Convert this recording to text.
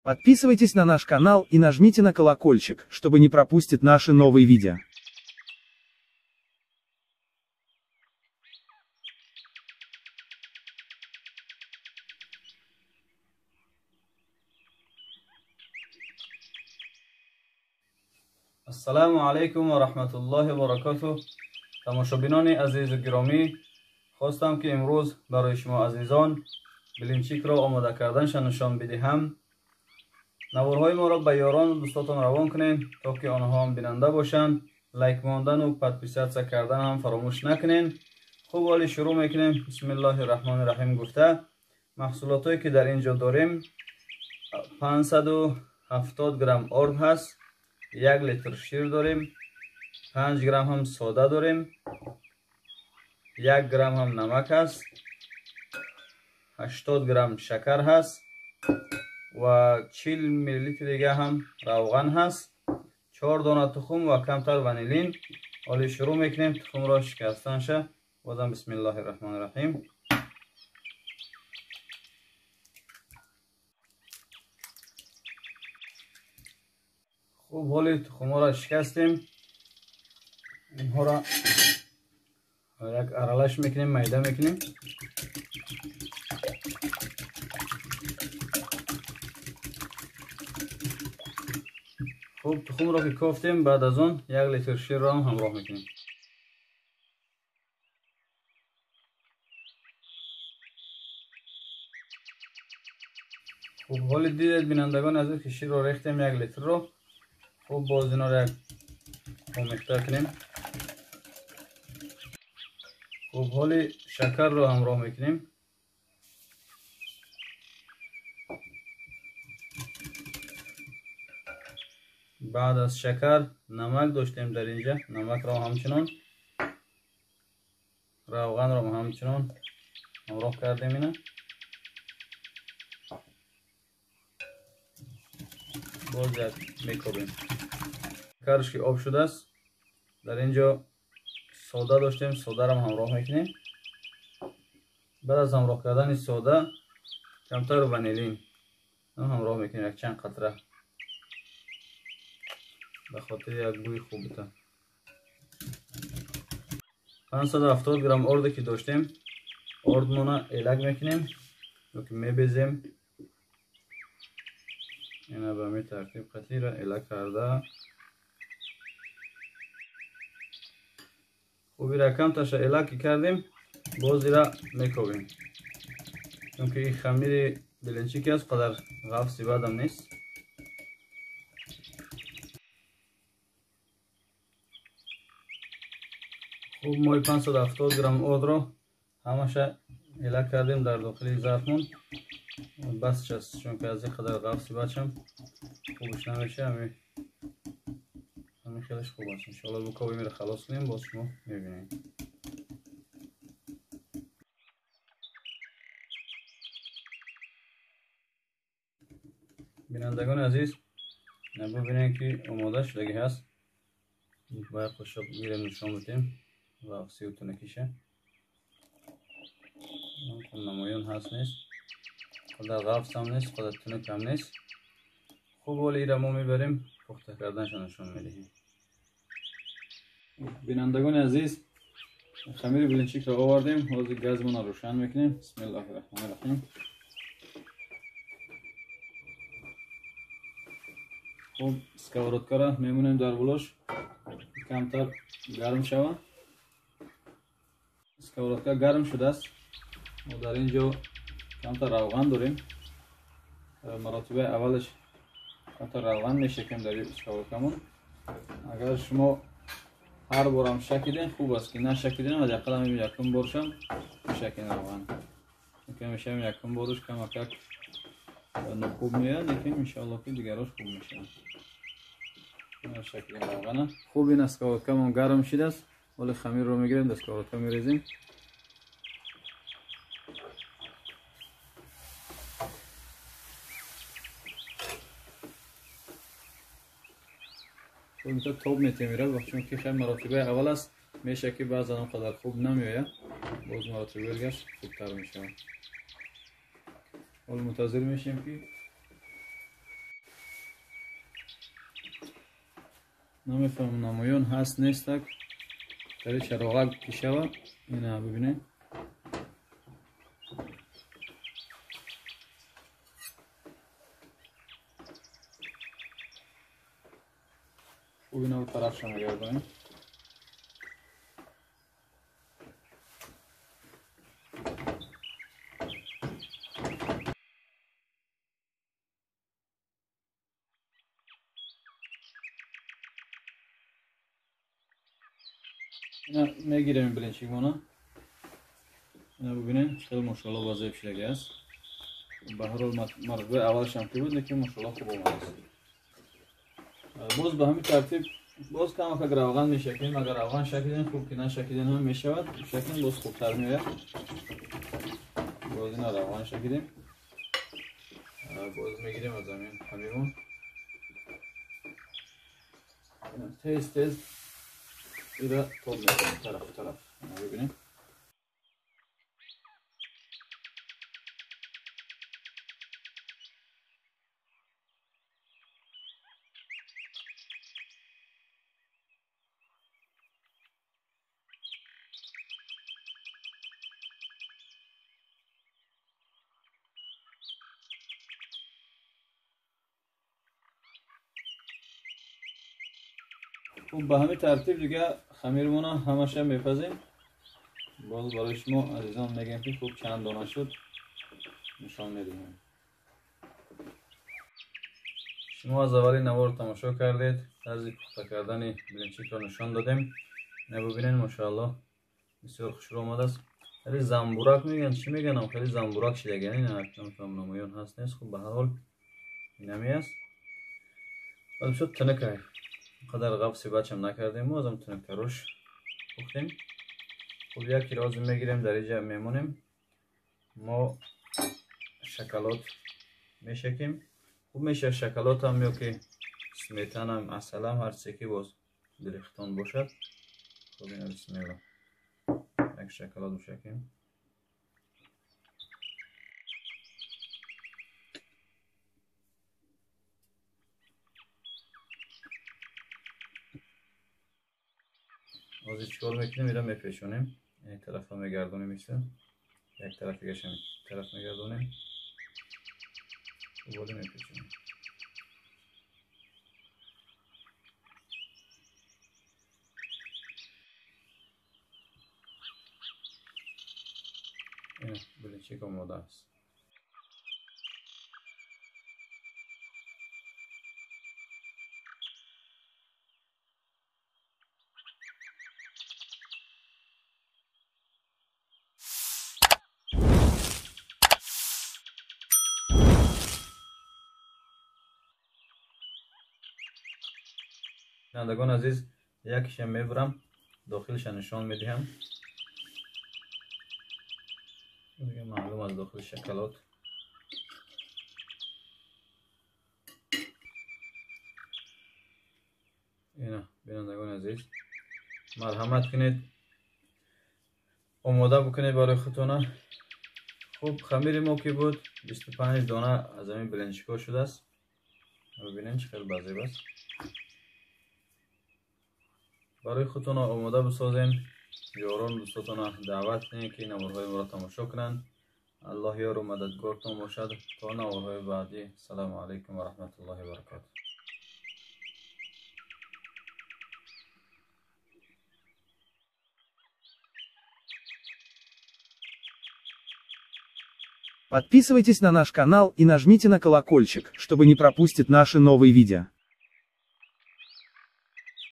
Подписывайтесь на наш канал и нажмите на колокольчик, чтобы не пропустить наши новые видео. Ассаламу алайкум ва раҳматуллоҳи ва баракатуҳ. Тамошобинони азизу гиромӣ, хостам ки имрӯз барои шумо азизон блинчикро омода карданша нишон бидиҳам. Наворҳои моро ба ёрону дӯстотон равон кунед, то ки онҳо ҳам бинанда бошанд. Лайк мондану подписаться кардан ҳам фаромӯш накунед. Хуб, ҳоли шурӯъ мекунем. Бисмиллоҳи раҳмони раҳим гуфта, маҳсулотое ки дар ин ҷо дорем 570 грамм орд ҳаст, 1 литр шир дорем, 5 грамм ҳам сода дорем, 1 грамм ҳам намак ҳаст, 80 грамм шакар ҳаст ва 40 миллилитр дига ҳам равған ҳаст, 4 дона тухм ва камтар ванилин. Ҳоли шурӯъ мекунем тухмро шикастанша. Бозам бисмиллоҳи раҳмони раҳим. Хуб, ҳоли тухмҳоро шикастем, инҳоро як аралаш мекунем, майда мекунем. Хуб, тухмро ки кофтем, баъд аз он 1 литр ширро ҳам ҳамроҳ мекунем. Хуб, ҳоли дидед бинандагони азиз ки ширро рехтем, 1 литрро. Хуб, боз инҳоро як омехта кунем. Хуб, ҳоли шакарро ҳамроҳ мекунем. Баъд аз шакар намак доштем дар инҷа, намакро ҳамчунон, равғанро ҳамчунон ҳамроҳ кардем. Ина боз як мекобем. Шакарш ки об шудааст, дар инҷо сода доштем, содарам ҳамроҳ мекунем. Баъд аз ҳамроҳ кардани сода камтар ванилин ҳамроҳ мекунем, якчанд қатра, ба хотири як бӯи хуб бита. 570 грамм орде ки доштем, ордмона элак мекунем ёки мебезем. Ина ба ҳамин тартиб қатира элак карда. Хуб, ира камташа элак ки кардем, боз ира мекобем, чунки ин хамири блинчики аст, қадар ғафси бадам нест. Хуб, мои 570 грамм ордро ҳамаша элак кардем дар дохили зарфмон. Бас аст, чунки аз ин қадар ғафси бачам хубш намеша. Ҳамин хелеш хуб аст. Иншоалло букобим, ира халос кунем, боз шумо мебинем. Бинандагони азиз, бубинем ки омода шудагӣ ҳаст. Бояд қошиқ гирем, нишон бидем ғафсию тунукиша. Намоён ҳаст нест, қадар ғафс ҳам нест, қадар тунук ҳам нест. Хуб, ҳоли ира мо мебарем, пухта карданша нишон медиҳем. Бинандагони азиз, хамири блинчикро овардем. Ҳозир газмона рӯшан мекунем. Бисмиллоҳи раҳмони раҳим. Хуб, сковородкаро мемонем дар болош, камтар гарм шава. Сковородка гарм шудааст. Мо дар ин ҷо камтар равған дорем. Маротибаи аввалаш камтар равған мешакем дар сковородкамон. Агар шумо ҳар борам шакиден, хуб аст, ки нашакиден, ҳадди ақал ҳамин якум боршам бишакен равған. Чунки ҳамеша ҳамин якум борш камакак нохуб меояд, лекин иншоалло ки дигарош хуб мешавад. Шакидем равғана. Хуб, ин сковородкамон гарм шудааст. Ҳоли хамирро мегирем, дар сковородка мерезем. Инта тоб метемира, чунки хеле маротибаи аввал аст, меша ки баъзан он қадар хуб намеояд, боз маротибаи дигаш хубтар мешавад. Ҳол мунтазир мешем ки Намефаҳмам намоён ҳаст нестак. Хеле чароғак ки шавад. Ина бибинед. Хуб ина тарафша мегардонем. Ина мегирем блинчикмона. Ина бибинед, хеле мошалло базеб шидаги аст. Ба ҳар ҳол маротибаи аввалшам ки буд, лекин мошалло хуб омадааст. Боз ба ҳамин тартиб боз камакак равған мешакем. Агар равған шакидем хуб, ки нашакидем ҳам мешавад. Шакидем боз хубтар меояд. Боз ина равған шакидем. Боз мегирем аз ҳамин хамирмон. Тез тез ира тоб мекунем тараф тараф. Бибинем. Хуб ба ҳамин тартиб дига хамирмона ҳамаша мепазем. Боз барои шумо азизон мегӯем ки хуб чанд дона шуд нишон медиҳем. Шумо аз аввали навор тамошо кардед, тарзи пухта кардани блинчикро нишон додем. Ина бибинед, мошаалло бисёр хушрӯ омадааст. Хеле замбурак мегӯянд, чӣ мегӯянам, хеле замбурак шидаги. Ина намефаҳмам намоён ҳаст нест. Хуб ба ҳар ҳол инами аст. Бисёр тинакай. Қадар ғафси бачам накардем, мо азам тунуктарош пухтем. Хуб як кило озим мегирем, дар инҷа мемонем. Мо шоколад мешакем. Хуб меша шоколадам ё ки сметанам, асалам, ҳар чизе ки боз дили худтон бошад. Хуб ина бисмилла. Як шоколад мешакем. Ҳозир чикор мекунем? Ира мепешонем. Ин тарафа мегардонем, мисл. Як тараф дигашам тараф мегардонем. Дубора мепечонем. Ина блинчик омода аст. Бинандагон азиз, якиша мебурам, дохилша нишон медиҳам. Дига маълум аз дохили шоколад. Ина бинандагони азиз, марҳамат кунед, омода бикунед барои худтона. Хуб хамири мо ки буд 25 дона аз ҳамин блинчикҳо шудааст. Бибинед чӣ хел базеб аст. Барои худтона омода бисозем. Ёрон дӯстотона даъват кунед ки наворҳои моро тамошо кунанд. Аллоҳ ёру мададгортон бошад. То наворҳои баъдӣ. Ассалому алайкум ва раҳматуллоҳи ва баракотуҳ. Подписывайтесь на наш канал и нажмите на колокольчик, чтобы не пропустить наши новые видео.